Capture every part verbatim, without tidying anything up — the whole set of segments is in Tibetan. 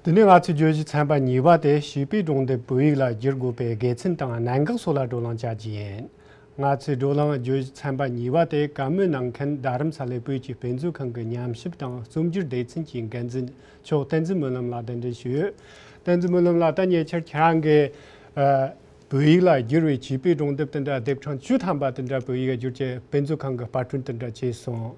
དེ་ནས་ང་ཚོའི་བརྗོད་གཞི་ཚན་པ་གཉིས་པ་དེ་བྱིས་པའི་སྒྲུང་དེབ་བོད་ཡིག་ལ་བསྒྱུར་དགོས་པའི་དགེ་མཚན་དང་གནད་འགག་སོགས་ལ་བགྲོ་གླེང་བྱ་རྒྱུ་ཡིན། ང་ཚོའི་བགྲོ་གླེང་བརྗོད་གཞི་ཚན་པ་གཉིས་པ་དེ་བཀའ་མོལ་གནང་མཁན་རྡ་རམ་ས་ལའི་བོད་ཀྱི་དཔེ་མཛོད་ཁང་གི་ཉམས་ཞིབ་དང་རྩོམ་སྒྱུར་སྡེ་ཚན་གྱི་འགན་འཛིན་མཆོག་བསྟན་འཛིན་སྨོན་ལམ་ལགས་གདན་འདྲེན་ཞུས་ཡོད། བསྟན་འཛིན་སྨོན་ལམ་ལགས། ད་ཉེ་ཆར་ཁྱེད་རང་གིས་ཨ། བོད་ཡིག་ལ་བསྒྱུར་བའི་བྱིས་པའི་སྒྲུང་དེབ་དེ་འདྲ་དེབ་གྲངས་བཅུ་ཐམ་པ་དེ་འདྲ་བོད་ཡིག་ལ་བསྒྱུར་བྱས་དཔེ་མཛོད་ཁང་གི་དཔར་སྐྲུན་དེ་འདྲ་བྱས་སོང་།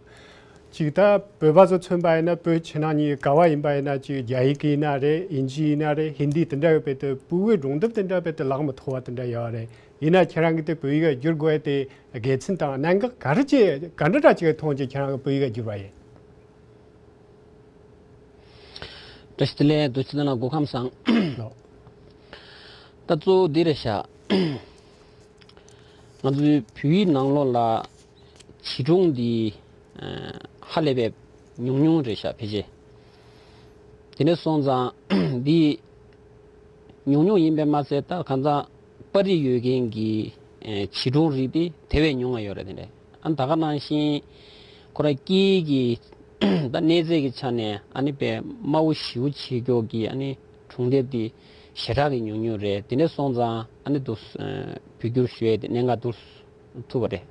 ཅིག་ད་བོད་པ་ཚོ་མཚོན་པ་ཡིན་ན། བོད་ཕྱི་ནང་གཉིས་ག་བ་ཡིན་པ་ཡིན་ན། ཅིག་རྒྱ་ཡིག་ཡིན་ན་རེད། དབྱིན་ཇི་ཡིན་ན་རེད། ཧིན་དི་དེ་འདྲ་ཡོད་པའི་དེ་ཕྲུ་གུའི་སྒྲུང་དེབ་དེ་འདྲ་བས་དེ་ལག་མི་ཐོགས་པ་དེ་འདྲ་ཡོད་རེད། ཡིན་ན་ཁྱེད་རང་གིས་དེ་བོད་ཡིག་ལ་བསྒྱུར་དགོས་དེ་དགེ་མཚན་དང་གནད་འགག་ག་རེ་ཅིག་ག་འདྲ་འདྲ་ཅིག་མཐོང་རྒྱུ། ཁྱེད་རང་གིས་བོད་ཡིག་ལ་བསྒྱུར་བ་ཡིན། བཀྲ་ཤིས་བདེ་ལེགས། རྡོ་རྗེ་ལགས་སྐུ་ཁམས་བཟང་། ལགས། ད་གཙོ་བོ་འདི་རེད་ཤག་ང་ཚོའི་བོད་ཡིག་ནང་ལོགས་ལ་བྱིས་སྒྲུང་འདི་ཨ་ཧ་ལས་པའི་ཉུང་ཉུང་རེད་ཤག་ཕལ་ཆེར། དེ་འདྲ་སོང་ཙང་འདི་ཉུང་ཉུང་ཡིན་པས་མ་ཟད། ད་གང་ལྟར་པར་རིས་ཡོད་མཁན་གྱི་ཨ་བྱིས་སྒྲུང་རིགས་དེ་དེ་བས་ཉུང་བ་ཡོད་རེད། དེ་འདྲ། ཨ། ད་ག་ནང་བཞིན་ཁོ་རང་སྐད་ཡིག་གི་ད་གནས་ཚད་ཀྱི་ཆ་ནས་ཨ་ནི་དཔེ་དམའ་བོ་ཞེ་པོ་བྱེད་ཀྱོག་གི་ཨ་ནི་སྒྲུང་དེབ་དེ་ཞེ་དྲག་གི་ཉུང་ཉུང་རེད། དེ་འདྲ་སོང་ཙང་ཨ་ནི་འདུག་བོད་བསྒྱུར་ཞུ་ཡས་དེ་གནད་འགག་འདུག་ཐུག་པ་རེད།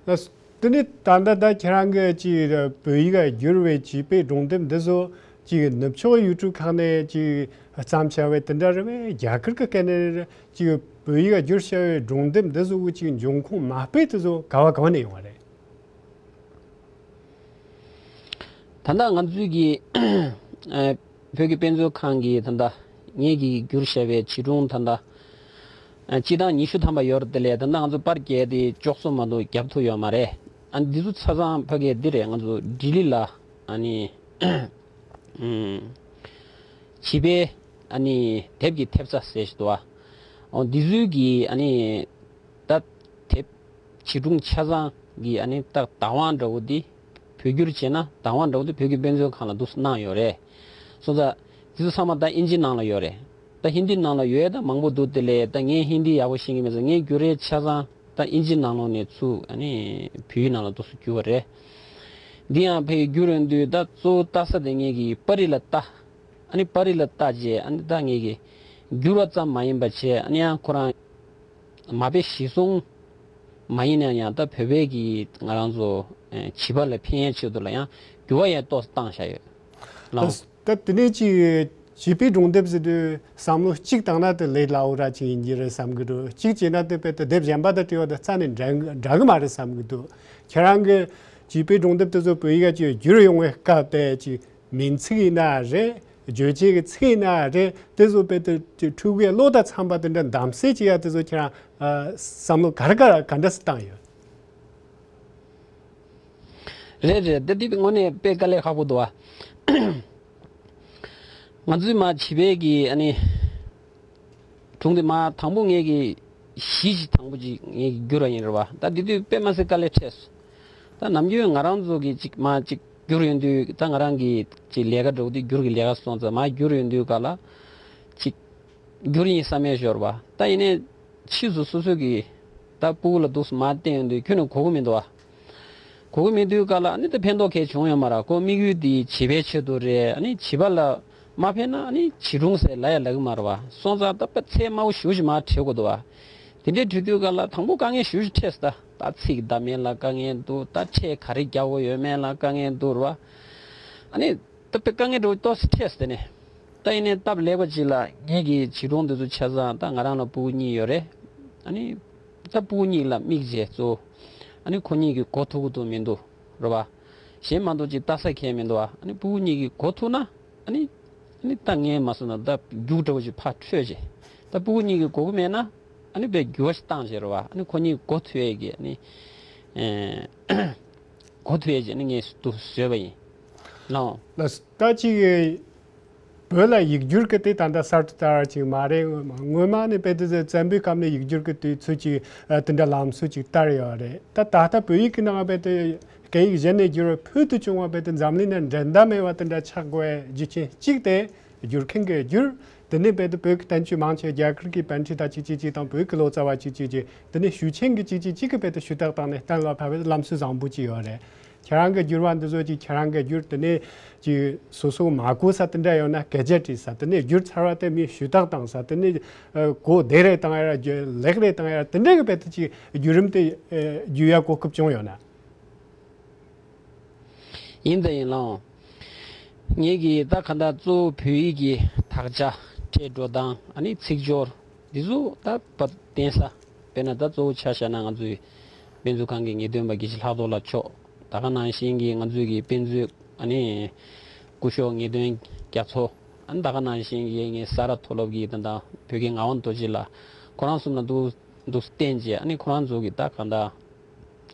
ལགས། དེ་ནས་ད་ལྟ་ད་ཁྱེད་རང་གིས་ཅིག་བོད་ཡིག་ལ་བསྒྱུར་བའི་བྱིས་པའི་སྒྲུང་དེབ་འདི་ཚོ་ཅིག་ནུབ་ཕྱོགས་ཡུལ་གྲུ་ཁག་ནས་ཅིག་བརྩམས་བྱ་བའི་དེ་འདྲ་རེད་པས། རྒྱ་གར་གྱི་སྐད་ནས་ཅིག་བོད་ཡིག་ལ་བསྒྱུར་བྱ་བའི་སྒྲུང་དེབ་འདི་ཚོ་གི་ཅིག་འབྱུང་ཁུངས་མ་དཔེ་དེ་ཚོ་ག་བ་ག་བ་ནས་ཡོང་བ་རེད། ད་ལྟ་ང་ཚོའི་གི་ཨ་བོད་ཀྱི་དཔེ་མཛོད་ཁང་གིས་ད་ལྟ་ངེད་ཀྱིས་བསྒྱུར་བཞག་པའི་བྱིས་སྒྲུང་ད་ལྟ་ཨ་སྤྱི་བཏང་ཉི་ཤུ་ཐམ་པ་ཡོད་རེད། དེ་ལས་ད་ལྟ་ང་ཚོ་པར་རྒྱག་དེ་བཅུ་གསུམ་མ་གཏོགས་བརྒྱབ་ཐུབ་ཡོད་མ་རེད། ཨ་འདི་ཚོ་ཆ་ཚང་ཕ་གིར་འདི་རེད། ང་ཚོ་ལྡི་ལི་ལ་ཨ་ནི་ཨུམ་བྱིས་པའི་ཨ་ནི་དེབ་ཀྱི་ཐེབས་རྩ་ཟེར་ཞིག་འདུག་པ། འོ་འདི་ཚོའི་གི་ཨ་ནི་ད་དེབ་བྱིས་སྒྲུང་ཆ་ཚང་གི་ཨ་ནི་ད་བདག་དབང་འདྲ་བོ་འདི་བོད་བསྒྱུར་བྱས་ན་བདག་དབང་འདྲ་བོ་འདི་བོད་ཀྱི་དཔེ་མཛོད་ཁང་ལ་འདུག་སེ་གནང་ཡོད་རེད། སོང་ཙང་འདི་ཚོ་ཚང་མ་ད་ཨིན་ཇི་ནང་ལ་ཡོད་རེད། ད་ཧིན་དི་ནང་ལ་ཡོད་ད་མང་པོ་འདུག་དེ་ལས་ད་ངས་ཧིན་དི་ཡག་པོ་ཤེས་ཀྱི་མེད་ཙང་། ངས་བསྒྱུར་ཡས་ཆ་ཚང་ད་ཨིན་ཇི་ནང་ལོགས་ནས་ཚུར་ཨ་ནི་བོད་ཡིག་ནང་ལ་འདུག་སེ་བསྒྱུར་བ་རེད། འདི་ཡང་ཕ་གིར་བསྒྱུར་ཡོང་དུས་ད་གཙོ་བོ་ལྟ་ས་དེ་ངེད་ཀྱིས་པར་རིས་ལ་ལྟ། ཨ་ནི་པར་རིས་ལ་ལྟ་རྗེས་ཨ་ནི་ད་ངེད་ཀྱིས་བསྒྱུར་བ་ཙམ་མ་ཡིན་པ་བྱས། ཨ་ནི་ཡང་ཁོ་རང་མ་དཔེ་གཞིར་བཟུང་མ་ཡིན་ན་ཡང་ད་བོད་པའི་གི་ང་རང་ཚོ་ཨེ་བྱིས་པ་ལ་ཕན་ཡས་ཆེད་དུ་ལ་ཡང་བསྒྱུར་བ་ཡང་ཏོག་ཙམ་བཏང་བཞག་ཡོད། ལགས། ད་དེ་ནས་ཅིག་བྱིས་པའི་སྒྲུང་དེབ་ཟེར་དུས་བསམ་བློ་གཅིག་བཏང་ན་དེ་ལས་སླ་བོ་ར་ཅིག་ཡིན་གྱི་རེད་བསམ་གྱི་འདུག་གཅིག་བྱས་ན་དེ་དཔེ་དེ་དེབ་གཞན་པ་དང་བྲིས་པ་དང་རྩ་ནས་འདྲ་འདྲ་གི་མ་རེད་བསམ་གྱི་འདུག་ཁྱེད་རང་གིས་བྱིས་པའི་སྒྲུང་དེབ་དེ་ཚོ་བོད་ཡིག་ལ་ཅིག་བསྒྱུར་ཡོང་བའི་སྐབས་དེ་ཅིག་མིང་ཚིག་ཡིན་ན་རེད། བརྗོད་བྱེད་ཀྱི་ཚིག་ཡིན་ན་རེད། དེ་ཚོ་དཔེ་དེ་ཕྲུ་གུའི་བློ་དང་འཚམ་པ་དེ་འདྲ་གདམ་གསེས་བྱེད་ཡ་དེ་ཚོ་ཁྱེད་རང་ཨ་བསམ་བློ་ག་རེ་ག་རེ་ག་འདྲ་སེ་བཏང་ཡོད། རེད་རེད། དེ་དེ་དངོས་གནས་དཔེ་དཀའ་ལས་ཁག་པོ་འདུག་ཨ། ང་ཚོའི་མ་བྱིས་པའི་གི་ཨ་ནི་སྒྲུང་དེ་མ་དང་པོ་ངེད་ཀྱི་གཞི་ཅིག་དང་པོ་ཅིག་ངེད་ཀྱིས་བསྒྱུར་བ་ཡིན་རེད་བ། ད་དེ་དུས་དཔེ་མ་སྲིད་དཀའ་ལས་འཕྲད་སོང་། ད་ནམ་རྒྱུན་ང་རང་ཚོ་གི་ཅིག་མ་ཅིག་བསྒྱུར་ཡོང་དུས་ད་ང་རང་གི་ཅིག་ལས་ཀ་འགྲོ་དུས་བསྒྱུར་གི་ལས་ཀ་སོང་ཙང་མ་བསྒྱུར་ཡོང་དུས་ག་ལ་ཅིག་བསྒྱུར་ཡིན་བསམ་ཡས་ཤོར་བ། ད་ཡིན་ནའི་ཕྱིས་སུ་སོ་སོ་གི་ད་སྤུ་གུ་ལ་འདུག་སེ་མ་བསྟན་ཡོང་དུས་ཁྱོན་ནས་གོ་གི་མི་འདུག་ཨ། གོ་གི་མི་འདུག་ག་ལ་ཨ་ནི་ད་ཕན་ཐོགས་གས་བྱུང་ཡོད་མ་རེད། ཁོ་དམིགས་ཡུལ་དེ་བྱིས་པའི་ཆེད་དུ་རེད། ཨ་ནི་བྱིས་པ་ལ་མ་ཕན་ན་ཨ་ནི་བྱིས་སྒྲུང་ཟེར་ལབ་ཡ་ལབ་གི་མ་རེད་བ། སོང་ཙང་ད་དཔེ་ཚད་དམའ་བོ་ཞེ་པོ་ཅིག་མར་བྲིས་དགོས་འདུག་བ། དེ་འདྲའི་བྲིས་དུས་ག་ལ་དང་པོ་དཀའ་ངལ་ཞེ་པོ་ཅིག་འཕྲད་སོང་། ད་ད་ཚིག་བདམས་ཡས་ལ་དཀའ་ངལ་འདུག་ད་ཕྲད་ག་རེ་རྒྱག་དགོས་ཡོད་མེད་ལ་དཀའ་ངལ་འདུག་རེད་བ། ཨ་ནི་ད་དཔེ་དཀའ་ངལ་འདྲ་བོ་ཏོག་ཙམ་འཕྲད་སོང་། དེ་ནས་ད་ཡིན་ནའི་སྟབས་ལེགས་པ་ཅིག་ལ་ངེད་ཀྱི་བྱིས་སྒྲུང་འདི་ཚོ་ཆ་ཚང་ད་ང་རང་ལ་སྤུ་གུ་གཉིས་ཡོད་རེད། ཨ་ནི་ད་སྤུ་གུ་གཉིས་ལ་དམིགས་བྱས་གཙོ་བོ་ཨ་ནི་ཁོ་གཉིས་ཀྱིས་གོ་ཐུབ་ཀྱི་འདུག་མི་འདུག་རེད་བ། གཞན་མ་གཏོགས་ཅིག་ལྟ་ས་གང་ཡང་མི་འདུག་བ། ཨ་ནི་སྤུ་གུ་གཉིས་ཀྱིས་གོ་ཐུབ་ན་ཨ་ནི་ཨ་ནི་ད་ངས་མ་སོང་ན་ད་རྒྱུགས་འདྲ་བོ་ཅིག་ཕར་འཕྲོད་བྱས། ད་སྤུ་གུ་གཉིས་ཀྱིས་གོ་གི་མེད་ན་ཨ་ནི་དཔེ་འགྱུར་བ་ཞིག་བཏང་བྱས་རེད་བ། ཨ་ནི་ཁོ་གཉིས་གོ་ཐུབ་ཡས་ཀྱི་ཨ་ནི་ཨེ་གོ་ཐུབ་ཡས་ཀྱི་ཨ་ནི་ངས་འདུག་བཟོས་པ་ཡིན། ལགས། ལགས། ད་ཅིག་བོད་ལ་ཡིག་སྒྱུར་གྱི་དེ་ད་ལྟ་གསར་དུ་དར་བ་ཅིག་མ་རེད། སྔོན་མ་ནས་དཔེ་དེ་བཙན་པོའི་སྐབས་ནས་ཡིག་སྒྱུར་གྱི་དུས་ཚོད་ཅིག་ཨ་དེ་འདྲ་ལམ་སྲོལ་ཅིག་དར་ཡོད་རེད། ད་ད་ལྟ་བོད་ཡིག་གི་ནང་དཔེ་དེ་སྐད་ཡིག་གཞན་ནས་བསྒྱུར་བའི་ཕུལ་དུ་བྱུང་བ་དཔེ་དེ་འཛམ་གླིང་ན་འགྲན་ཟླ་མེད་པ་དེ་འདྲ་ཆགས་དགོས་རྒྱུ་རྐྱེན་གཅིག་དེ། བསྒྱུར་མཁན་གྱིས་བསྒྱུར། དེ་ནས་དཔེ་དེ་བོད་ཀྱི་བསྟན་བཅོས་མང་ཆེ་རྒྱ་གར་གྱི་པཎ་ཌི་ཏ་གཅིག་གཅིག་གཅིག་དང་བོད་ཀྱི་ལོ་ཙཱ་བ་གཅིག་གཅིག་གཅིག་དེ་ནས་ཞུ་ཆེན་གྱི་གཅིག་གཅིག་གཅིག་གིས་དཔེ་དེ་ཞུ་དག་བཏང་ནས་གཏན་ལ་ཕབ་པའི་ལམ་སྲོལ་བཟང་པོ་ཅིག་ཡོད་རེད། ཁྱེད་རང་གི་བསྒྱུར་བ་འདི་ཚོ་ཅིག་ཁྱེད་རང་གི་བསྒྱུར་དེ་ནས་ཅིག་སོ་སོ་མ་གོ་ས་དེ་འདྲ་ཡོད་ན་སྐད་ཆ་དྲིས་ས། དེ་ནས་བསྒྱུར་ཚར་བ་དེ་མིས་ཞུ་དག་བཏང་ས། དེ་ནས་ཨ་གོ་བདེ་རེད་བཏང་ཡ་ར་ལེགས་རེད་བཏང་ཡ་ར་དེ་འདྲ་གི་དཔེ་དེ་ཅིག་བསྒྱུར་རིམ་དེ་ཨ་བསྒྱུར་ཡ་གོ་སྐབས་བྱུང་ཡོད་ན། ཡིན་ད་ཡིན་ལགས། ངེད་ཀྱིས་ད་ག་འདྲ་གཙོ་བོ་བོད་ཡིག་གི་དག་ཆ། ཕྲད་འགྲོ་སྟངས། ཨ་ནི་ཚིག་སྦྱོར། འདི་ཚོ་ད་བརྟེན་ས། དཔེར་ན་ད་གཙོ་བོ་ཆ་བཞག་ན་ང་ཚོའི་དཔེ་མཛོད་ཁང་གི་ངེས་སྟོན་པ་དགེ་བཤེས་ལྷག་རྡོར་ལགས་མཆོག་ད་ག་ནང་བཞིན་གྱི་ང་ཚོའི་གི་དཔེ་མཛོད་ཨ་ནི་སྐུ་ཞབས་ངེས་སྟོན་རྒྱ་མཚོ། ཨ་ནི་ད་ག་ནང་བཞིན་གྱི་ངའི་ས་རཱ་མཐོ་སློབ་ཀྱི་ད་ལྟ་བོད་ཀྱི་ངག་དབང་རྡོ་རྗེ་ལགས། ཁོ་རང་གསུམ་ལ་འདུག་འདུག་བསྟེན་བྱས། ཨ་ནི་ཁོ་རང་ཚོ་གི་ད་ག་འདྲ་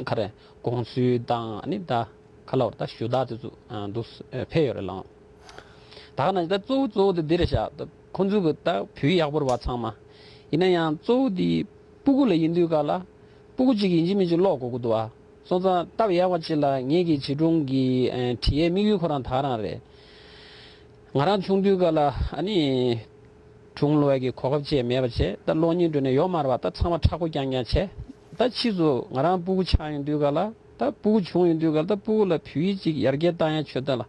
ག་རེ་དགོངས་ཚུལ་དང་། ཨ་ནི་ད་ག་ལབ་རེད། ད་ཞུ་དག་དེ་ཚོ་ཨ་འདུག་ཕེབས་ཡོད་རེད་ལགས། ད་ག་ནང་བཞིན་ད་གཙོ་བོ་གཙོ་བོ་དེ་འདི་རེད་ཤག་ད་ཁོང་ཚོ་གི་ད་བོད་ཡིག་ཡག་པོ་རེད་པ་ཚང་མ། ཡིན་ན་ཡང་གཙོ་བོ་དེ་སྤུ་གུ་ལ་ཡིན་དུས་ག་ལ་སྤུ་གུ་གཅིག་ཡིན་གཅིག་མིན་གཅིག་ཀློག་དགོས་ཀྱི་འདུག་པ། སོང་ཙང་སྟབས་ཡག་པ་ཅིག་ལ་ངེད་ཀྱི་བྱིས་སྒྲུང་གི་ཨ་ཁྲིད་ཡའི་དམིགས་ཡུལ་ཁོ་རང་ད་ག་རང་རེད། ང་རང་ཆུང་དུས་ག་ལ་ཨ་ནི་སྒྲུང་ཀློག་ཡ་གི་གོ་སྐབས་ཅིག་མེད་པ་བྱས། ད་གློག་བརྙན་འགྲོ་ནས་ཡོད་མ་རེད་པ། ད་ཚང་མ་མཁྲེགས་པོ་རྐྱང་རྐྱང་བྱས། ད་ཕྱིས་སུ་ང་རང་སྤུ་གུ་ཆགས་ཡོང་དུས་ག་ལ། ད་སྤུ་གུ་བྱུང་ཡོང་དུས་ག་ལ། ད་སྤུ་གུ་ལ་བོད་ཡིག་ཅིག་ཡར་རྒྱས་བཏང་ཡ་ཆེད་དུ་ལ།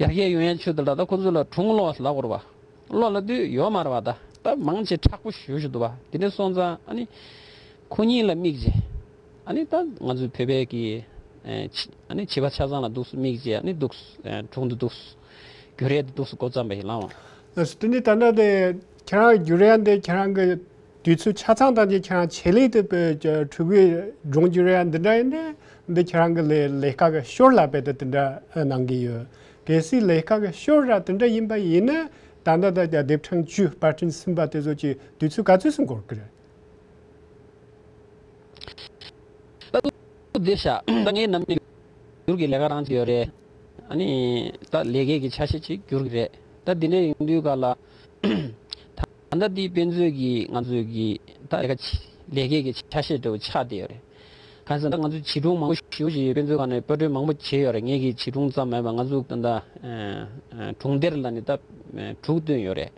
ཡར་རྒྱས་ཡོང་ཡ་ཆེད་དུ་ལ་ད་ཁོ་ཚོ་ལ་སྒྲུང་ཀློག་ལབ་དགོས་རེད་པ། ཀློག་ལབ་དུས་ཡོད་མ་རེད་པ། ད་ད་མང་ཆེ་མཁྲེགས་པོ་ཞེ་པོ་ཅིག་འདུག་པ། དེ་འདྲ་སོང་ཙང་ཨ་ནི་ཁོ་གཉིས་ལ་དམིགས་བྱས། ཨ་ནི་ད་ང་ཚོའི་བོད་པའི་གི་ཨ་ནི་བྱིས་པ་ཆ་ཚང་ལ་འདུག་སེ་དམིགས་བྱས། ཨ་ནི་འདུག་སེ་སྒྲུང་འདི་འདུག་སེ་བསྒྱུར་ཡས་འདི་འདུག་སེ་འགོ་བརྩམས་པ་ཡིན་ལགས། ཨ་དེ་ནི་ད་ལྟ་དེ་ཁྱེད་རང་བསྒྱུར་ཡས་འདི་ཁྱེད་རང་གི་དུས་ཚོད་ཆ་ཚང་དང་ཅིག་ཁྱེད་རང་ཆེད་ལས་དེ་དཔེ་ཕྲུ་གུའི་སྒྲུང་བསྒྱུར་ཡས་འདི་འདྲ་ཡིན་ན། འདི་ཁྱེད་རང་གི་ལས་ལས་ཀ་གི་ཞོར་ལ་དཔེ་དེ་དེ་འདྲ་གནང་གི་ཡོད། གལ་སྲིད་ལས་ཀ་གི་ཞོར་ར་དེ་འདྲ་ཡིན་པ་ཡིན་ན། ད་ལྟ་ད་ལྟ་དེབ་ཕྲེང་བཅུ་པར་སྐྲུན་ཟིན་པ་དེ་ཚོ་ཅིག་དུས་ཚོད་ག་ཚོད་སུ་འགོར་གི་རེད། ད་དུ་འདིར་བཞག་ད་ངའི་ནམ་རྒྱུན་བསྒྱུར་གྱི་ལས་ཀ་རང་ཅིག་ཡོད་རེད། ཨ་ནི་ད་ལས་ཀའི་གི་ཆ་ཤས་ཅིག་བསྒྱུར་གྱི་རེད། ད་འདི་འདྲ་ཡིན་དུས་ག་ལ། ད་ལྟ་འདི་དཔེ་མཛོད་ཀྱི་ང་ཚོའི་གི་ད་ལས་ཀ་ཅིག་ལས་ཀའི་གི་ཆ་ཤས་འདྲ་བོ་ཆགས་བསྡད་ཡོད་རེད། གང་ཟེར་ན་ད་ང་ཚོའི་བྱིས་སྒྲུང་མང་པོ་ཞེ་པོ་ཅིག་དཔེ་མཛོད་ཁང་ནས་དཔར་སྐྲུན་མང་པོ་བྱས་ཡོད་རེད། ངེད་ཀྱི་བྱིས་སྒྲུང་ཙམ་མིན་པ་ང་ཚོ་ད་ལྟ་ཨ་སྒྲུང་སྡེར་ལ་ནི་ད་ཨ་དྲུག་བཏོན་ཡོད་རེད།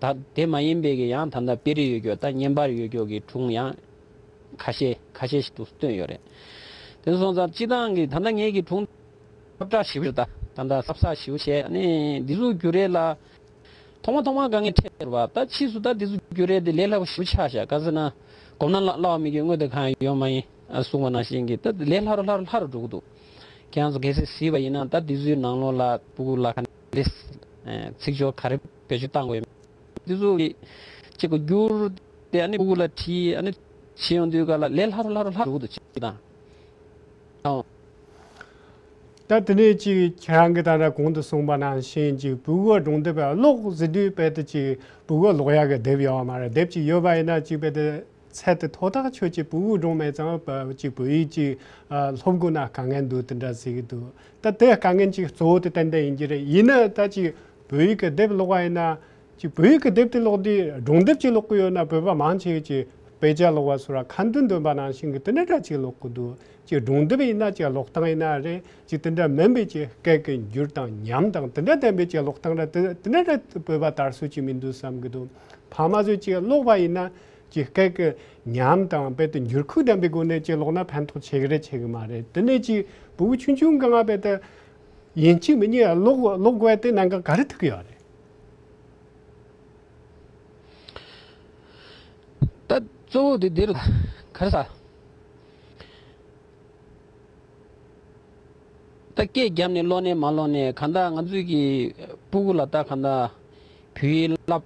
ད་དེ་མ་ཡིན་པའི་གི་ཡང་ད་ལྟ་དཔེ་རིས་ཡོད་རྒྱུ་ད་བརྙན་པར་ཡོད་རྒྱུ་གི་སྒྲུང་ཡང་ཁ་ཤས་ཁ་ཤས་ཤིག་ཏུ་བཏོན་ཡོད་རེད། དེ་སོང་ཙང་སྤྱི་བཏང་གི་ད་ལྟ་ངེད་ཀྱི་སྒྲུང་ཁྱབ་བསྒྲགས་ཞེ་པོ་ཞིག་ད་ད་ལྟ་གཟབ་གཟབ་ཞེ་པོ་བྱས། ཨ་ནི་འདི་ཚོ་བསྒྱུར་རེས་ལ་ཐོག་མ་ཐོག་མ་དཀའ་ངལ་འཕྲད་རེད་པ། ད་ཕྱིས་སུ་ད་འདི་ཚོ་བསྒྱུར་རེས་དེ་ལས་སླ་པོ་ཞེ་པོ་ཆགས་ཤག་ག་ཟེར་ན་གོམས་ན་སླ་བ་མི་དགོས། དངོས་དེ་གང་ཡོད་མ་ཡིན་ཨ་གསུངས་པ་ནང་བཞིན་གྱི་ད་ལས་སླ་རུ་སླ་རུ་སླ་རུ་འགྲོ་གི་འདུག་ཁྱེད་རང་ཚོ་གལ་སྲིད་གཟིགས་པ་ཡིན་ན་ད་འདི་ཚོའི་ནང་ལོགས་ལ་སྤུ་གུ་ལ་ག་འདྲས་ཚིག་སྦྱོར་ག་རེ་བེད་སྤྱོད་བཏང་དགོས་ཡོད། འདི་ཚོ་གི་གཅིག་གི་བསྒྱུར་དེ་ཨ་ནི་སྤུ་གུ་ལ་བྲིས། ཨ་ནི་བྱེད་ཡོང་དུས་ག་ལ་ལས་སླ་རུ་སླ་རུ་སླ་རུ་འགྲོ་གི་འདུག་ཅིག་དང་། ཨོ། ད་དེ་ནས་ཅིག་ཁྱེད་རང་གིས་ད་ལྟ་གོང་དུ་གསུངས་པ་ནང་བཞིན་ཅིག་སྤུ་གུ་སྒྲུང་དེབ་ཀློག་ཟེར་དུས་དཔེ་དེ་ཅིག་སྤུ་གུ་ཀློག་ཡག་གི་དེབ་ཡོད་མ་རེད། དེབ་ཅིག་ཡོད་པ་ཡིན་ན་ཅིག་དཔེ་དེ་ཚད་དེ་མཐོ་ཐག་ཆོད་ཅིག་སྤུ་གུ་སྒྲུང་མེད་ཙང་ཅིག་བོད་ཡིག་ཅིག་ཨ་སློབ་དགོས་ན་དཀའ་ངལ་འདུག་དེ་འདྲ་ཟེར་གི་འདུག་ད་དེ་དཀའ་ངལ་ཅིག་གཙོ་བོ་དེ་ཏན་ཏན་ཡིན་གྱི་རེད། ཡིན་ན་ད་ཅིག་བོད་ཡིག་གི་དེབ་ཀློག་པ་ཡིན་ན། ཅིག་བོད་ཡིག་གི་དེབ་དེ་ཀློག་དུས་སྒྲུང་དེབ་ཅིག་ཀློག་གི་ཡོད་ན་བོད་པ་མང་ཆེ་ཅིག་དཔེ་ཆ་ཀློག་པ་སོགས་ལ་ཁ་འདོན་འདོན་པ་ནང་བཞིན་གྱི་དེ་འདྲ་འདྲ་ཅིག་ཀློག་གི་འདུག་ཅིག་སྒྲུང་དེབ་ཡིན་ན་ཅིག་ཀློག་སྟངས་ཡིན་ན་རེད། ཅིག་དེ་འདྲ་མིན་པའི་ཅིག་སྐད་ཀྱི་འགྱུར་དང་ཉམས་དང་དེ་འདྲ་ལྡན་པའི་ཅིག་ཀློག་སྟངས་འདྲ་དེ་དེ་འདྲ་འདྲ་བོད་པ་དར་སྲོལ་ཅིག་མི་འདུག་བསམ་གྱི་འདུག་ཕ་མ་ཚོས་ཅིག་ཀློག་པ་ཡིན་ན་ཅིག་སྐད་ཀྱི་ཉམས་དང་རྦད་དེ་འགྱུར་ཁུག་ལྡན་པའི་སྒོ་ནས་ཅིག་ཀློག་ན་ཕན་ཐོགས་ཆེ་གི་རེད་ཆེ་གི་མ་རེད། དེ་ནས་ཅིག་སྤུ་གུ་ཆུང་ཆུང་སྒང་ང་རྦད་དེ་ཡིན་གཅིག་མིན་གཉིས་ཀློག་ཀློག་དགོས་དེ་གནད་འགག་ག་རེ་ཐུག་གི་ཡོད་རེད། ད་གཙོ་བོ་དེ་འདིར་ག་རེ་ཟ། ད་སྐད་བརྒྱབ་ནས་ཀློག་ནས་མ་ཀློག་ནས་གང་ལྟར་ང་ཚོའི་གི་སྤུ་གུ་ལ་ད་གང་ལྟར་བོད་ཡིག་བསླབ།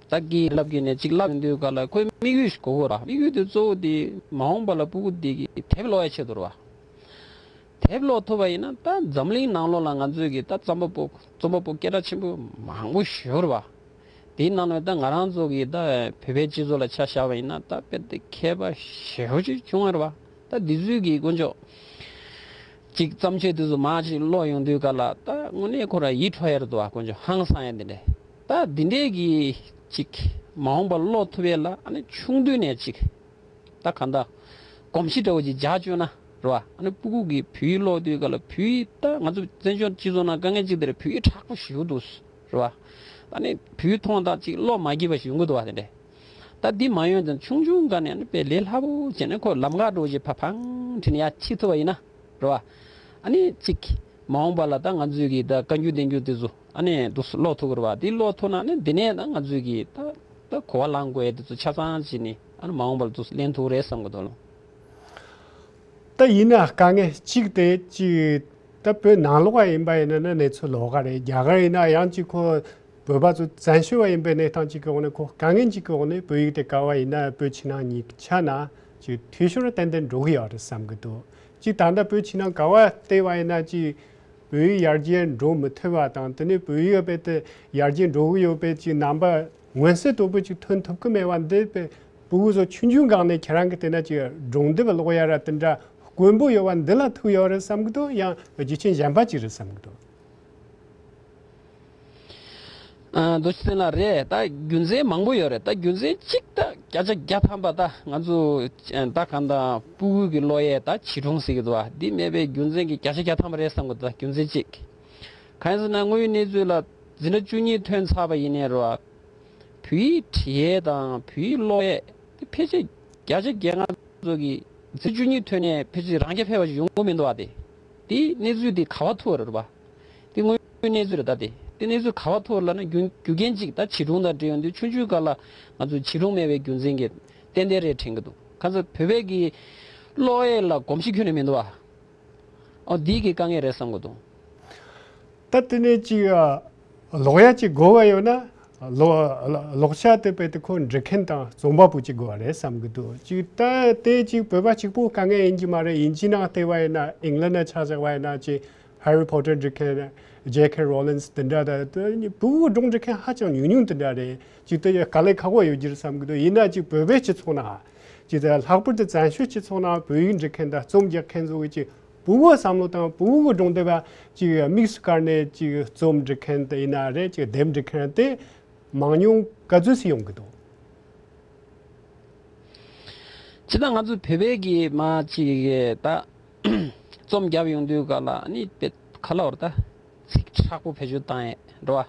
ད་སྐད་ཡིག་བསླབ་ཀྱི་ནས་ཅིག་བསླབ་ཡོང་དུས་ག་ལ་ཁོའི་དམིགས་ཡུལ་ཞིག་དགོས་ཀྱི་རེད་པ། དམིགས་ཡུལ་དེ་གཙོ་བོ་དེ་མ་འོངས་པ་ལ་སྤུ་གུ་དེ་གི་དེབ་ཀློག་ཡ་ཆེད་དུ་རེད་པ། དེབ་ཀློག་ཐུབ་པ་ཡིན་ན་ད་འཛམ་གླིང་ནང་ལོགས་ལ་ང་ཚོའི་གི་ད་རྩོམ་པ་པོ་རྩོམ་པ་པོ་སྐད་གྲགས་ཆེན་པོ་མང་པོ་ཞིག་ཡོད་རེད་པ། དེའི་ནང་ནས་ད་ང་རང་ཚོ་གི་ད་བོད་པའི་སྤྱི་ཚོགས་ལ་ཆ་བཞག་པ་ཡིན་ན་ད་དཔེ་དེ་མཁས་པ་ཞེ་པོ་ཅིག་བྱུང་བ་རེད་པ། ད་འདི་ཚོའི་གི་དཀོན་མཆོག་ཅིག་བརྩམས་ཆོས་དེ་ཚོ་མར་ཅིག་ཀློག་ཡོང་དུས་ག་ལ་ད་དངོས་གནས་ཁོ་རང་ཡིད་འཕྲོག་ཡ་རེད་འདུག་པ། དཀོན་མཆོག་ཧང་སང་ཡ་འདི་འདྲས། ད་འདི་འདྲས་གི་ཅིག་མ་འོངས་པ་ཀློག་ཐུབ་ཡ་ལ་ཨ་ནི་ཆུང་དུས་ནས་ཅིག་ད་གང་ལྟར་གོམས་གཤིས་འདྲ་བོ་ཅིག་འཇགས་བཅུག་ན་རེད་པ། ཨ་ནི་སྤུ་གུ་གིས་བོད་ཡིག་ཀློག་དུས་ག་ལ་བོད་ཡིག་ད་ང་ཚོ་བཙན་བྱོལ་སྤྱི་ཚོགས་ནང་དཀའ་ངལ་གཅིག་དེ་རེད། བོད་ཡིག་དྲག་པོ་ཞེ་པོ་འདུག་རེད་པ། ཨ་ནི་བོད་ཡིག་མཐོང་དང་ཅིག་ཀློག་མ་སྐྱིད་པ་ཞིག་ཡོང་གི་འདུག་པ་དེ་འདྲས། ད་འདི་མ་ཡོང་ཙང་ཆུང་ཆུང་སྒང་ནས་ཨ་ནི་དཔེ་ལས་སླ་པོ་བྱས་ནས་ཁོ་ལམ་ཁ་འདྲ་བོ་ཅིག་ཕར་ཕང་ཁྲིད་ནས་ཡར་ཁྲིད་ཐུབ་པ་ཡིན་ན་རེད་པ། ཨ་ནི་གཅིག་མ་འོངས་པ་ལ་ད་ང་ཚོས་ཀྱི་ད་བཀའ་འགྱུར་བསྟན་འགྱུར་དེ་ཚོ་ཨ་ནི་འདུག་སེ་ཀློག་ཐུབ་ཀྱི་རེད་བ། དེ་ཀློག་ཐུབ་ན་ནི་འདི་ནས་ད་ང་ཚོས་ཀྱི་ད་ད་གོ་བ་བླང་དགོས་ཡས་དེ་ཚོ་ཆ་ཚང་བྱས་ནས་ཨ་ནི་མ་འོངས་པ་ལ་འདུག་སེ་ལེན་ཐུབ་ཀྱི་རེད་བསམ་གྱི་འདུག་ལགས། ད་ཡིན་ན་དཀའ་ངལ་གཅིག་དེ་གཅིག་ད་བོད་ནང་ལོགས་ཡིན་པ་ཡིན་ན་ནི་གནས་ཚུལ་ལོགས་ཀ་རེད། རྒྱ་གར་ཡིན་ན་ཡང་གཅིག་ཁོ་བོད་པ་ཚོ་བཙན་བྱོལ་བ་ཡིན་པའི་གནས་སྟངས་གཅིག་གི་འོག་ནས་ཁོ་དཀའ་ངལ་གཅིག་གི་འོག་ནས་བོད་ཡིག་དེ་ག་བ་ཡིན་ན་བོད་ཕྱི་ནང་གཉིས་ཆ་ན་གཅིག་འཐུས་ཤོར་ཏན་ཏན་འགྲོ་གི་ཡོད་རེད་བསམ་གི་འདུག་གཅིག་ད་ལྟ་བོད་ཕྱི་ནང་ག་བ་བལྟས་པ་ཡིན་ན་གཅིག་བོད་ཡིག་ཡར་རྒྱས་འགྲོ་མི་ཐུབ་པ་དང་དེ་ནས་བོད་ཡིག་དཔེ་དེ་ཡར་རྒྱས་འགྲོ་གི་ཡོད་པའི་གཅིག་རྣམ་པ་མངོན་གསལ་དོད་པོ་གཅིག་ཐོན་ཐུབ་ཀྱི་མེད་པ་འདི་དཔེ་ཕྲུ་གུ་ཚོ་ཆུང་ཆུང་སྒང་ནས་ཁྱེད་རང་གི་བལྟས་ན་གཅིག་སྒྲུང་དེབ་ཀློག་ཡ་ར་དེ་འདྲ་དཀོན་པོ་ཡོད་པ་འདི་ལ་ཐུག་ཡོད་རེད་བསམ་གི་འདུག་ཡང་རྒྱུ་རྐྱེན་གཞན་པ་གཅིག་རེད་བསམ་གི་འདུག་ཨ། རྡོ་རྗེ་བཙན་ལགས་རེད། ད་རྒྱུ་མཚན་མང་པོ་ཡོད་རེད། ད་རྒྱུ་མཚན་གཅིག་ད་བརྒྱ་ཆ་བརྒྱ་ཐམ་པ་ད་ང་ཚོ་ད་གང་ལྟར་ཕྲུ་གུ་གི་ཀློག་ཡས་ད་བྱིས་སྒྲུང་ཟེར་གི་འདུག་བ། འདི་མེད་པའི་རྒྱུ་མཚན་གྱི་བརྒྱ་ཆ་བརྒྱ་ཐམ་པ་རེད་བསམ་གི་འདུག་ད་རྒྱུ་མཚན་གཅིག་གང་ཡིན་ཟེར་ན་དངོས་ཡོད་གནས་ཚུལ་ལ་འཛིན་གྲྭ་བཅུ་གཉིས་ཐོན་ཚར་བ་ཡིན་ནའི་རེད་བ། བོད་ཡིག་འབྲི་ཡས་དང་བོད་ཡིག་ཀློག་ཡས་དེ་ཕལ་ཆེར་བརྒྱ་ཆ་བརྒྱད་ང་ཚོ་གི་འཛིན་གྲྭ་བཅུ་གཉིས་ཐོན་ནས་ཕལ་ཆེར་རང་རྐྱ་འཕེར་བ་ཞིག་ཡོང་གི་མི་འདུག་བ། དེ་དེ་གནས་ཚུལ་དེ་ག་བ་ཐུག་པ་རེད་བ། དེ་དངོས་ཡོད་གནས་ཚུལ་རེད། ད་དེ་དེ་གནས་ཚུལ་ག་བ་ཐུག་ལབ་ན་རྒྱུ་རྒྱུ་རྐྱེན་གཅིག་ད་བྱིས་སྒྲུང་དང་འབྲེལ་ཡོང་དུས་ཆུང་ཆུང་སྒང་ལ་ང་ཚོ་བྱིས་སྒྲུང་མེད་པའི་རྒྱུ་མཚན་གྱིས་ཏན་ཏན་རེད་དྲན་གྱི་འདུག་གང་ཟེར་བོད་པའི་གི་ཀློག་ཡས་ལ་གོམས་གཤིས་ཁྱོན་ནས་མི་འདུག་བ། ཨོ་འདི་གི་དཀའ་ངལ་རེད་བསམ་གྱི་འདུག་ད་དེ་ནས་ཅིག་ཨ། ཀློག་ཡ་ཅིག་དགོས་པ་ཡོད་ན་ཀློག་ཀློག་བྱ་དེ་དཔེ་དེ་ཁོ་འབྲི་མཁན་དང་རྩོམ་པ་པོ་ཅིག་དགོས་པ་རེད་བསམ་གྱི་འདུག་ཅིག་ད་དེ་ཅིག་བོད་པ་གཅིག་པོ་དཀའ་ངལ་ཡིན་གྱི་མ་རེད། དབྱིན་ཇི་ནང་བལྟས་པ་ཡིན་ན་ཨིང་ལན་ནང་ཆ་བཞག་པ་ཡིན་ན་ཅིག་ཧེ་རི་ཕོ་ཊར་འབྲི་མཁན་ཇེ་ཁེ་རོ་ལིན་སི་དེ་འདྲ་ད་ཕྲུ་གུ་སྒྲུང་འབྲི་མཁན་ཧ་ཅང་ཉུང་ཉུང་དེ་འདྲ་རེད། ཅིག་དེ་དཀའ་ལས་ཁག་པོ་ཡོད་ཀྱི་རེད་བསམ་གྱི་འདུག་ཡིན་ན་ཅིག་བོད་པའི་སྤྱི་ཚོགས་ནང་ཅིག་ད་ལྷག་པར་དུ་བཙན་བྱོལ་སྤྱི་ཚོགས་ནང་བོད་ཡིག་འབྲི་མཁན་དང་རྩོམ་རྒྱག་མཁན་ཚོ་གི་ཅིག་ཕྲུ་གུའི་བསམ་བློ་དང་ཕྲུ་གུ་གི་སྒྲུང་དེབ་ཅིག་དམིགས་སུ་བཀར་ནས་ཅིག་རྩོམ་འབྲི་མཁན་དེ་ཡིན་ན་རེད། ཅིག་དེབ་འབྲི་མཁན་དེ་མང་ཉུང་ག་ཚོད་ཅིག་ཡོང་གི་འདུག་ཅི་ད་ང་ཚོ་བོད་པའི་གི་མ་ཅིག་ད་རྩོམ་རྒྱབ་ཡོང་དུས་ག་ལ་ཨ་ནི་དཔེ་ག་ལ་བར་ད་ཚིག་དྲག་པོ་བེད་སྤྱོད་བཏང་ཡས་འགྲོ་བ།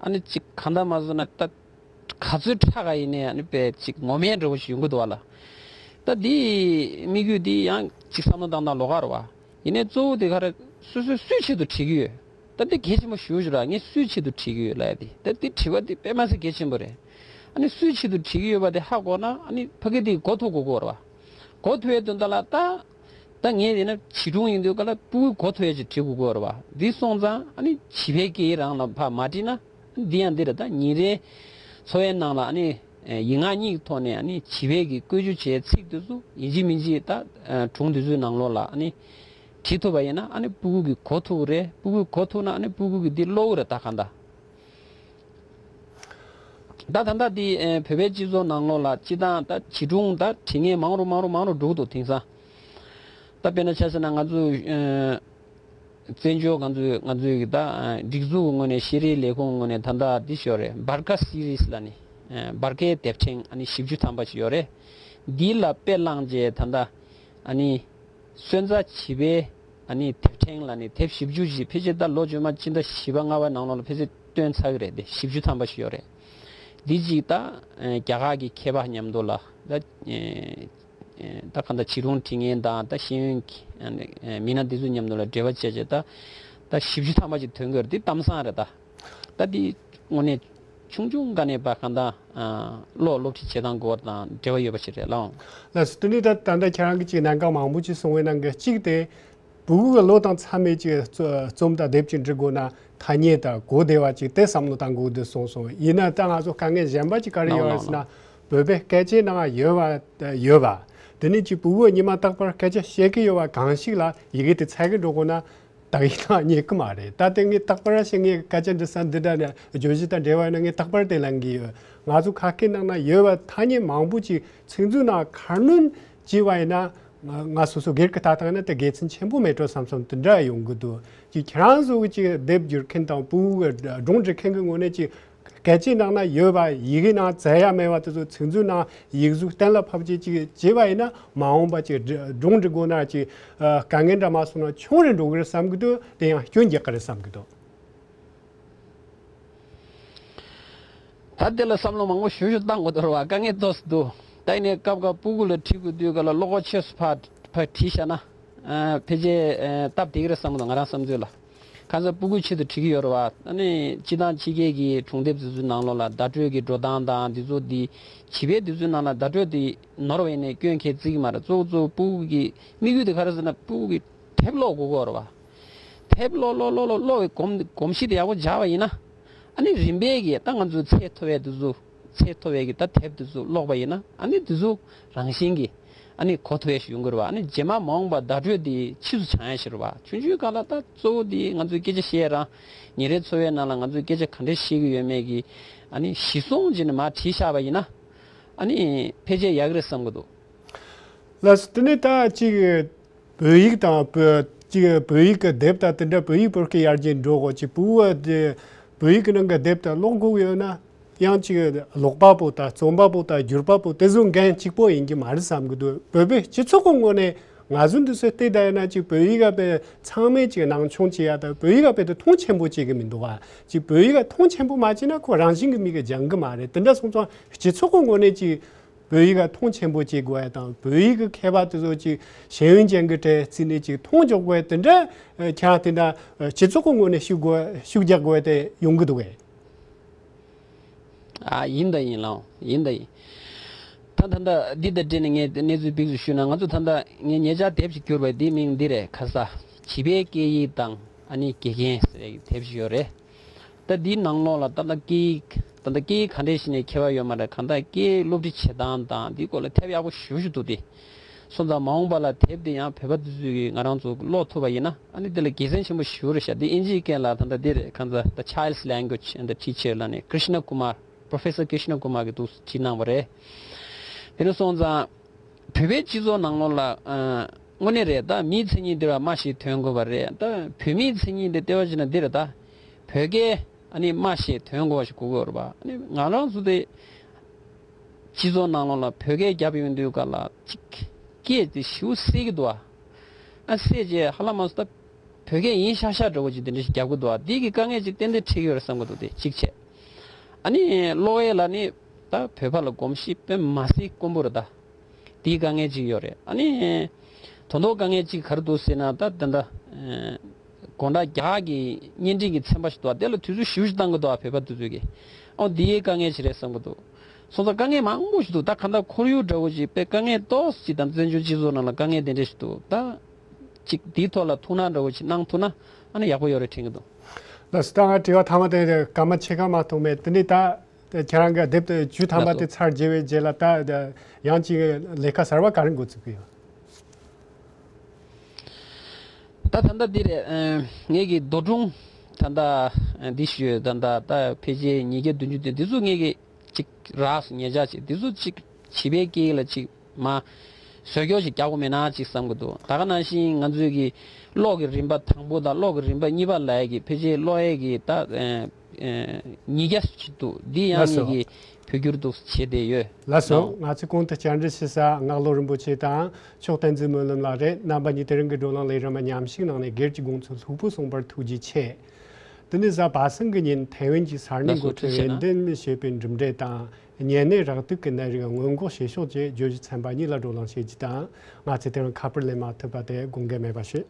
ཨ་ནི་ཅིག་གང་ལྟར་མ་བཟོ་ན་ད་ག་ཚོད་དྲག་ག་ཡིན་ནའི་ཨ་ནི་དཔེ་ཅིག་ངོ་མའི་འདྲ་བོ་ཞིག་ཡོང་གི་འདུག་བ་ལ། ད་འདི་དམིགས་ཡུལ་འདི་ཡང་ཅིག་བསམ་བློ་བཏང་སྟངས་ལོགས་ཀ་རེད་བ། ཡིན་ནའི་གཙོ་བོ་དེ་ག་རེ་སོ་སོས་སུའི་ཆེད་དུ་བྲིས་ཀྱི་ཡོད། ད་འདི་གལ་ཆེན་པོ་ཞེ་པོ་ཅིག་རེད། ངས་སུའི་ཆེད་དུ་བྲིས་ཀྱི་ཡོད་ལབ་ཡ་དེ་ད་འདི་དྲི་བ་འདི་དཔེ་མ་སྲིད་གལ་ཆེན་པོ་རེད། ཨ་ནི་སུའི་ཆེད་དུ་བྲིས་ཀྱི་ཡོད་པ་དེ་ཧ་གོ་ན་ཨ་ནི་ཕ་གི་དེ་གོ་ཐུབ་དགོས་ཀྱི་རེད་བ། གོ་ཐུབ་ཡའི་དོན་དག་ལ་ད། ད་ངས་ཡིན་ན་བྱིས་སྒྲུང་ཡིན་དུས་ག་ལ་ཕྲུ་གུས་གོ་ཐུབ་ཡ་ཅིག་བྲིས་དགོས་ཀྱི་ཡོད་རེད་བ། འདི་སོང་ཙང་ཨ་ནི་བྱིས་པའི་སྐད་ཡིག་རང་ལ་ཕར་མ་བྲིས་ན་འདི་ཡང་འདི་རེད། ད་ཉིན་རེའི་འཚོ་བའི་ནང་ལ་ཨ་ནི་ཡིག་ངག་གཉིས་ཀྱི་ཐོག་ནས་ཨ་ནི་བྱིས་པའི་གི་བཀོལ་སྤྱོད་བྱེད་ཚིག་དེ་ཚོ་ཡིན་གཅིག་མིན་གཅིག་ད་སྒྲུང་དེ་ཚོའི་ནང་ལོགས་ལ་ཨ་ནི་བྲིས་ཐུབ་པ་ཡིན་ན་ཨ་ནི་ཕྲུ་གུ་གིས་གོ་ཐུབ་ཀྱི་རེད། ཕྲུ་གུས་གོ་ཐུབ་ན་ཨ་ནི་ཕྲུ་གུ་གིས་འདི་ཀློག་གི་རེད། ད་གང་ལྟར། ད་ད་ལྟ་འདི་ཨེ་བོད་པའི་སྤྱི་ཚོགས་ནང་ལོགས་ལ་སྤྱི་བཏང་ད་བྱིས་སྒྲུང་ད་འབྲི་མཁན་མང་རུ་མང་རུ་མང་རུ་འགྲོ་གི་འདུག་དེང་སང་། ད་དཔེར་ན་ཆ་བཞག་ན་ང་ཚོ་ཨེ་བཙན་བྱོལ་ང་ཚོའི་ང་ཚོའི་གི་ད་ཨེ་སྒྲིག་འཛུགས་ཀྱི་ངོས་ནས་ཤེས་རིག་ལས་ཁུངས་ངོས་ནས་ད་ལྟ་འདི་ཞིག་ཡོད་རེད། སྦར་ཁ་སི་རིས་ལབ་ནས་ཨེ་སྦར་ཁའི་དེབ་ཕྲེང་ཨ་ནི་བཞི་བཅུ་ཐམ་པ་ཞིག་ཡོད་རེད། འདི་ལ་དཔེ་བླངས་རྗེས་ད་ལྟ་ཨ་ནི། སོན་རྩ་བྱིས་པའི་ཨ་ནི་དེབ་ཕྲེང་ལ་ནི་དེབ་བཞི་བཅུ་ཞིག་ཕལ་ཆེར་ད་ལོ་རྗེས་མ་སྤྱི་ཟླ་བཞི་པ་ལྔ་པའི་ནང་ལོགས་ལ་ཕལ་ཆེར་བཏོན་ཚར་གི་རེད། དེ་བཞི་བཅུ་ཐམ་པ་ཞིག་ཡོད་རེད། འདི་གཅིག་ད་ཨ་རྒྱ་གར་གྱི་མཁས་པ་མཉམ་དུ་ལ་ད་ཨ་ད་གང་ལྟར་བྱིས་སྒྲུང་འབྲི་མཁན་དང་ད་ཤེས་ཡོན་གྱི་ཨ་ནི་མི་སྣ་འདི་ཚོ་མཉམ་དུ་ལ་འབྲེལ་བ་བྱས་བྱས་ད་ད་བཞི་བཅུ་ཐམ་པ་ཞིག་ཐོན་གི་རེད། འདི་གཏམ་བཟང་རེད་ད། ད་འདི་དངོས་གནས་ཆུང་ཆུང་སྒང་ནས་ཕར་གང་ལྟར་ཨ་ཀློག་སློབ་ཁྲིད་བྱེད་སྟངས་སྐོར་དང་འབྲེལ་བ་ཡོད་པ་ཞིག་རེད་ལགས། ལགས་སོ། དེ་ནས་ད་ད་ལྟ་ཁྱེད་རང་གིས་ཅིག་གནད་འགག་མང་པོ་ཅིག་གསུངས་པའི་ནང་གི་གཅིག་དེ། ཕྲུ་གུ་གི་བློ་དང་འཚམ་པའི་ཅིག་རྩོ་རྩོམ་དང་དེབ་ཅིག་འབྲི་དགོས་ན་ཐ་སྙད་དང་གོ་བདེ་བ་ཅིག་དེ་བསམ་བློ་གཏང་དགོས་འདུག་གསུངས་སོང་། ཡིན་ན་ད་ང་ཚོ་དཀའ་ངལ་གཞན་པ་ཅིག་ག་རེ་ཡོད་རེད་ཟེར་ན། བོད་པའི་སྐད་ཆའི་ནང་ཡོད་པ་ཡོད་པ། དེ་ནས་ཅིག་ཕྲུ་གུ་ཉི་མ་རྟག་པར་སྐད་ཆ་བཤད་ཀྱི་ཡོད་པ་གང་ཞིག་ལ་ཡི་གེ་དེ་འཚོལ་གི་འགྲོ་དགོས་ན། དག་ཡིག་ནང་རྙེད་ཀྱི་མ་རེད། ད་ལྟ་ངས་རྟག་པར་ཞིག་ངས་སྐད་ཆ་འདྲི་ས་འདི་འདྲ་ནས་བརྗོད་གཞི་དང་འབྲེལ་བ་ཡིན་ན་ངས་རྟག་པར་དེ་ལེན་གྱི་ཡོད། ང་ཚོ་ཁ་སྐད་ནང་ན་ཡོད་པ་ཐ་སྙད་མང་པོ་ཅིག་ཚིག་མཛོད་ནང་ཁ་སྣོན་བྱས་པ་ཡིན་ན་ང་ང་སོ་སོ་སྒེར་གྱི་ལྟ་སྟངས་ནི་དེ་དགེ་མཚན་ཆེན་པོ་མེད་འགྲོ་བསམ་སོང་། དེ་འདྲ་ཡོང་གི་འདུག་ཅིག་ཁྱེད་རང་ཚོ་གི་ཅིག་དེབ་སྒྱུར་མཁན་དང་ཕྲུ་གུ་གི་སྒྲུང་འབྲི་མཁན་གྱི་ངོས་ནས་ཅིག་སྐད་ཆའི་ནང་ན་ཡོད་པ་ཡི་གེ་ནང་བཙལ་ཡ་མེད་པ་དེ་ཚོ་ཚིག་མཛོད་ནང་ཡིག་གཟུགས་གཏན་ལ་ཕབ་བྱས་ཅིག་བྱས་པ་ཡིན་ན་མ་འོངས་པ་ཅིག་སྒྲ་སྒྲུང་འབྲི་དགོས་ན་ཅིག་ཨ་དཀའ་ངལ་འདྲ་མ་སོང་ན་ཆུང་རུ་འགྲོ་གི་རེད་བསམ་གི་འདུག་དེ་ཡང་སྐྱོན་རྒྱག་གི་རེད་བསམ་གི་འདུག་ད་དེ་ལ་བསམ་བློ་མང་པོ་ཞུ་ཞུ་བཏང་དགོས་འདུག་རེད་བ། དཀའ་ངལ་ཏོག་ཙམ་འདུག་ད་ཡིན་ནའི་སྐབས་སྐབས་སྤུ་གུ་ལ་ཁྲིད་དགོས་དུས་ག་ལ་བློ་ཁོག་ཆེ་སུ་ཕར་ཕར་ཁྲིད་བཞག་ན། ཨ་ཕལ་ཆེར་ཨ་སྟབས་བདེ་གི་རེད་བསམ་གི་འདུག་ང་རང་བསམ་ཚོད་ལ། ཁ་སང་སྤུ་གུའི་ཆེད་དུ་ཁྲིད་ཀྱི་ཡོད་རེད་བ། ཨ་ནི་སྤྱི་དང་ཕྱི་རྒྱལ་གྱི་གྲོང་རྡལ་དེ་ཚོའི་ནང་ལོགས་ལ་བརྡ་སྤྲོད་ཀྱི་འགྲོ་སྟངས་དང་དེ་ཚོ་དེ་བྱིས་པའི་དེ་ཚོའི་ནང་ལ་བརྡ་སྤྲོད་དེ་ནོར་བ་ཡིན་ནའི་སྐྱོན་གལ་བརྩི་གི་མ་རེད། གཙོ་བོ་གཙོ་བོ་སྤུ་གུ་གི་དམིགས་ཡུལ་དེ་ག་རེ་ཟེར་ན་སྤུ་གུ་གི་དེབ་ཀློག་དགོས་ཀྱི་ཡོད་རེད་བ། དེབ་ཀློག་ཀློག་ཀློག་ཀློག་ཀློག་པའི་གོམས་གོམས་གཤིས་དེ་ཡག་པོ་སྦྱར་བ་ཡིན་ན། ཨ་ནི་རིམ་པས་ཀྱིས་ད་ང་ཚོའི་ཚད་མཐོ་བའི་དེ་ཚོ་ཚད་མཐོ་བའི་གི་ད་དེབ་དེ་ཚོ་ཀློག་པ་ཡིན་ན་ཨ་ནི་དེ་ཚོ་རང་བཞིན་གྱིས་ཨ་ནི་གོ་ཐུབ་ཡས་ཤིག་ཡོང་གི་རེད་བ། ཨ་ནི་རྗེས་མ་མ་འོངས་པ་བརྡ་སྤྲོད་དེ་ཕྱིས་སུ་བྱང་ཡས་ཤིག་རེད་བ། ཆུང་ཆུང་སྒང་ལ་ད་གཙོ་བོ་དེ་ང་ཚོའི་སྐད་ཆ་བཤད་རང་ཉིན་རེའི་འཚོ་བའི་ནང་ལ་ང་ཚོའི་སྐད་ཆ་ག་འདྲས་བཤད་ཀྱི་ཡོད་མེད་ཀྱི་ཨ་ནི་གཞི་བཟུང་བྱས་ནས་མར་བྲིས་བཞག་པ་ཡིན་ན་ཨ་ནི་ཕལ་ཆེར་ཡག་གི་རེད་བསམ་གི་འདུག་ལགས་སོ། དེ་ནས་ད་ཅིག་བོད་ཡིག་དང་བོད་ཅིག་བོད་ཡིག་གི་དེབ་དང་དེ་འདྲ་བོད་ཡིག་བོད་སྐད་ཡར་རྒྱས་འགྲོ་དགོས། ཅིག་སྤུ་གུ་དེ་བོད་ཡིག་གི་ནང་གི་དེབ་དང་ཀློག་དགོས་ཡོད་ན་ཡང་ཅིག་ཀློག་པ་པོ་དང་རྩོམ་པ་པོ་དང་སྒྱུར་པ་པོ་དེ་ཚོ་འགན་གཅིག་པོ་ཡིན་གྱི་མ་རེད་བསམ་གི་འདུག་བོད་པའི་སྤྱི་ཚོགས་ཀྱི་ངོས་ནས་ང་ཚོ་འདི་ཚོ་བལྟས་བསྡད་ཡོད་ན་ཅིག་བོད་ཡིག་ག་དཔེ་ཚང་མས་ཅིག་སྣང་ཆུང་བྱེད་ཡ་དང་བོད་ཡིག་ག་དཔེ་དེ་མཐོང་ཆེན་པོ་བྱེད་གི་མི་འདུག་བ། ཅིག་བོད་ཡིག་ག་མཐོང་ཆེན་པོ་མ་བྱས་ན་ཁོ་རང་བཞིན་གྱི་མིག་གིས་སྦྱང་གི་མ་རེད། དེ་འདྲ་སོང་ཙང་སྤྱི་ཚོགས་ཀྱི་ངོས་ནས་ཅིག་བོད་ཡིག་ག་མཐོང་ཆེན་པོ་བྱེད་དགོས་ཡ་དང་བོད་ཡིག་གི་མཁས་པ་དེ་ཚོ་ཅིག་ཤེས་ཡོན་ཅན་གྱི་གྲས་བརྩིས་ནས་ཅིག་མཐོང་འཇོག་དགོས་ཡ་དེ་འདྲ་ཁྱེད་རང་དེ་འདྲ་སྤྱི་ཚོགས་ཀྱི་ངོས་ནས་ཤུགས་དགོས་ཤུགས་རྒྱག་དགོས་ཡ་དེ་ཡོང་གི་འདུག་གས། ཨ་ཡིན་ད་ཡིན་ལགས་ཡིན་ད་ཡིན། ད་ད་ལྟ་འདི་དང་འབྲེལ་ནས་ངས་གནས་ཚུལ་ཕུལ་ཞུས་ན་ང་ཚོ་ད་ལྟ་ངས་ཉེ་ཆར་དེབ་ཅིག་བསྒྱུར་བ་འདིའི་མིང་འདི་རེད། ཁ་ས་བྱིས་པའི་སྐད་ཡིག་དང་ཨ་ནི་དགེ་རྒན་ཟེར་ཡག་གི་དེབ་ཅིག་ཡོད་རེད། ད་འདིའི་ནང་ལོགས་ལ་ད་ལྟ་སྐད་ཡིག་ད་ལྟ་སྐད་ཡིག་ག་འདྲས་ཤིག་ནས་མཁས་པ་ཡོད་མ་རེད། གང་ལྟར་སྐད་ཡིག་སློབ་ཁྲིད་བྱེད་སྟངས་དང་འདིའི་སྐོར་ལ་དེབ་ཡག་པོ་ཞེ་པོ་ཅིག་འདུག་སྟེ། སོང་ཙང་མ་འོངས་པ་ལ་དེབ་འདི་ཡང་བོད་པ་འདི་ཚོས་ཀྱིས་ང་རང་ཚོ་ཀློག་ཐུབ་པ་ཡིན་ན་ཨ་ནི་འདི་ལ་དགེ་མཚན་ཆེན་པོ་ཞེ་པོ་རེད་ཤག་འདི་ཨིན་ཇིའི་སྐད་ལ་ད་ལྟ་འདི་རེད། གང་ལྟར་The Child's Language and the Teacher ལབ་ནས་Krishna Kumar Professor Krishna Kumar གིས་འདུག་བྲིས་གནང་བ་རེད། དེ་འདྲ་སོང་ཙང་བོད་པའི་སྤྱི་ཚོགས་ནང་ལོགས་ལ་ཨ་དངོས་གནས་རེད། ད་མིའི་མཚན་ཉིད་འདི་ལ་སྨྲ་ཤེས་དོན་གོ་བ་རེད། ད་བོད་མིའི་མཚན་ཉིད་འདི་ལྟེ་བ་བྱས་ན་འདི་རེད། ད་བོད་སྐད་ཨ་ནི་སྨྲ་ཤེས་དོན་གོ་བ་ཞིག་དགོས་ཀྱི་ཡོད་རེད་པ། ཨ་ནི་ང་རང་ཚོ་དེ་སྤྱི་ཚོགས་ནང་ལོགས་ལ་བོད་སྐད་རྒྱབ་ཡོང་དུས་ག་ལ་ཅིག་སྐད་དེ་ཞེ་པོ་སེལ་གྱི་འདུག་ཨ། ཨ་སེལ་རྗེས་ཧ་ལམ་མ་སོང་ད་བོད་སྐད་ཡིན་ཤག་ཤག་འདྲ་བོ་ཅིག་དེ་འདྲ་ཞིག་རྒྱབ་ཀྱི་འདུག་ཨ། འདི་གི་དཀའ་ངལ་ཅིག་ཏན་ཏན་འཕྲད་ཀྱི་ཡོད་རེད་བསམ་གྱི་འདུག་དེ་གཅིག་བྱས། ཨ་ནི་ཀློག་ཡས་ལ་ནི་ད་བོད་པ་ལ་གོམས་གཤིས་དཔེ་མ་སྲིད་དཀོན་པོ་རེད་ད། དེའི་དཀའ་ངལ་ཅིག་ཡོད་རེད། ཨ་ནི་དོན་དག་དཀའ་ངལ་ཅིག་ག་རེ་འདུག་ཟེར་ན་ད་ད་ད་དགོང་དག་རྒྱག་གི་བརྙན་འཕྲིན་གྱི་ཚན་པ་ཞིག་འདུག་ཨ། དེ་ལ་དུས་ཚོད་ཞེ་པོ་ཅིག་བཏང་གི་འདུག་ཨ། བོད་པ་དེ་ཚོས་ཀྱིས། ཨོ་འདི་ཡའི་དཀའ་ངལ་ཅིག་རེད་བསམ་གྱི་འདུག་སོང་ཙང་དཀའ་ངལ་མང་པོ་ཞིག་འདུག་ད་གང་ལྟར་ཁོར་ཡུག་འདྲ་བོ་ཅིག་དཔེ་དཀའ་ངལ་ཏོག་ཙམ་ཅིག་དང་བཙན་བྱོལ་སྤྱི་ཚོགས་ནང་ལ་དཀའ་ངལ་དེ་འདྲ་ཞིག་འདུག་ད་ཅིག་འདིའི་ཐོག་ལ་ཐུགས་སྣང་འདྲ་བོ་ཅིག་གནང་ཐུབ་ན་ཨ་ནི་ཡག་པོ་ཡོད་རེད་དྲན་གྱི་འདུག་ལགས་སོ། ད་ང་དྲི་བ་ཐ་མ་དེ་སྐར་མ་ཕྱེད་ཀ་མ་གཏོགས་མེད། དེ་ནས་ད་ཁྱེད་རང་གི་དེབ་དེ་བཅུ་ཐམ་པ་དེ་ཚར་རྗེས་པའི་རྗེས་ལ་ད་ཡང་ཅིག་ལས་ཀ་གསར་བ་ག་རེ་འགོ་ཚུགས་ཀྱི་ཡོད། ད་ད་ལྟ་འདི་རེད། ཨ་ངེད་ཀྱི་རྡོ་སྒྲུང་ད་ལྟ་ཨ་འདི་ཞུས་ད་ལྟ་ད་ཕལ་ཆེར་ཉིས་བརྒྱ་བདུན་ཅུ་དེ་འདི་ཚོ་ངེད་ཀྱི་ཅིག་རག་སོང་། ཉེ་ཆར་ཅིག་འདི་ཚོ་ཅིག་བྱིས་པའི་སྐད་ཡིག་ལ་ཅིག་མ་བཟོ་སྐྱོར་ཞིག་རྒྱག་དགོས་མེད་ན་ཅིག་བསམ་གྱི་འདུག་ད་ག་ནང་བཞིན་ང་ཚོའི་གི་ཀློག་གི་རིམ་པ་དང་པོ་དང་ཀློག་གི་རིམ་པ་གཉིས་པ་ལབ་ཡས་ཀྱི་ཕལ་ཆེར་ཀློག་ཡས་ཀྱི་ད་ཨ་ཨ་ཉིས་བརྒྱ་ཅིག་འདུག་འདི་ཡང་ལགས་སོ། ངེད་ཀྱི་བོད་བསྒྱུར་དུ་བྱས་བསྡད་ཡོད། ལགས་སོ། ང་ཚོས་གོང་དུ་བཅར་འདྲི་ཞུ་ས་ངག་བློ་རིན་པོ་ཆེ་དང་མཆོག་བསྟན་འཛིན་སྨོན་ལམ་ལགས་རེད། རྣམ་པ་གཉིས་དེ་རིང་གི་བགྲོ་གླེང་ལས་རིམ་མཉམ་ཞུགས་གནང་ནས་སྒེར་གྱི་དགོངས་ཚུལ་ལྷུག་པོ་གསུངས་པར་ཐུགས་རྗེ་ཆེ། དེ་ནས་གཟའ་པ་སངས་ཀྱི་ཉིན་ཐའེ་ཝན་གྱི་གསར་རྙིང་ལགས་སོ། འགོ་ཁྲིད་ཐུགས་རྗེ་གནང་། འོས་འདེམས་ཞེས་པའི་གྲུབ་འབྲས་དང་། གཉན་ནད་རེག་དུག་གི་ནད་རིགས་སྔོན་འགོག་བྱེད་ཕྱོགས་ཀྱི་བརྗོད་གཞི་ཚན་པ་གཉིས་ལ་བགྲོ་གླེང་བྱེད་རྒྱུ་དང་། ང་ཚོས་དེ་རིང་ཁ་པར་ལེན་མ་ཐུབ་པ་དེ་དགོངས་འགལ་མེད་པ་ཞུ།